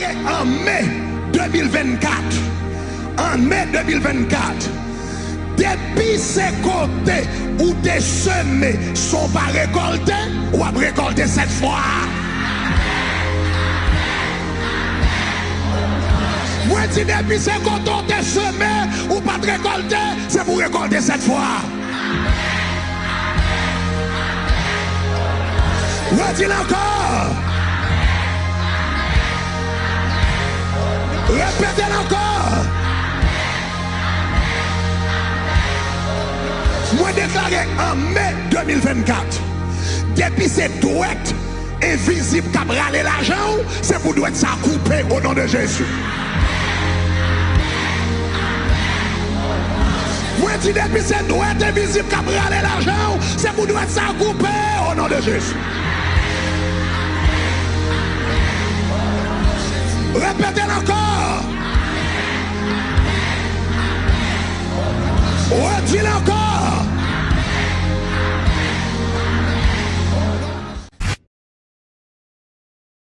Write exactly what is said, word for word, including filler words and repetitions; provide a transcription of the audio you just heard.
An me de mil vennkat, an me de mil vennkat, depi se kote ou te seme san w pa rekòlte, w ap rekòlte sèt fwa. Mwen di, depi se kote w te seme, ou pa t rekòlte, se pou w rekòlte sèt fwa. Redi l ankò. Repete l ankò. Mwen deklare an me de mil vennkat, depi se dwèt envizib k ap rale lajan w, se pou dwèt sa koupe o non de Jezi. Mwen di, depi se dwèt envizib k ap rale lajan w, se pou dwèt sa koupe o non de Jezi. Repete l ankò. Redi l ankò.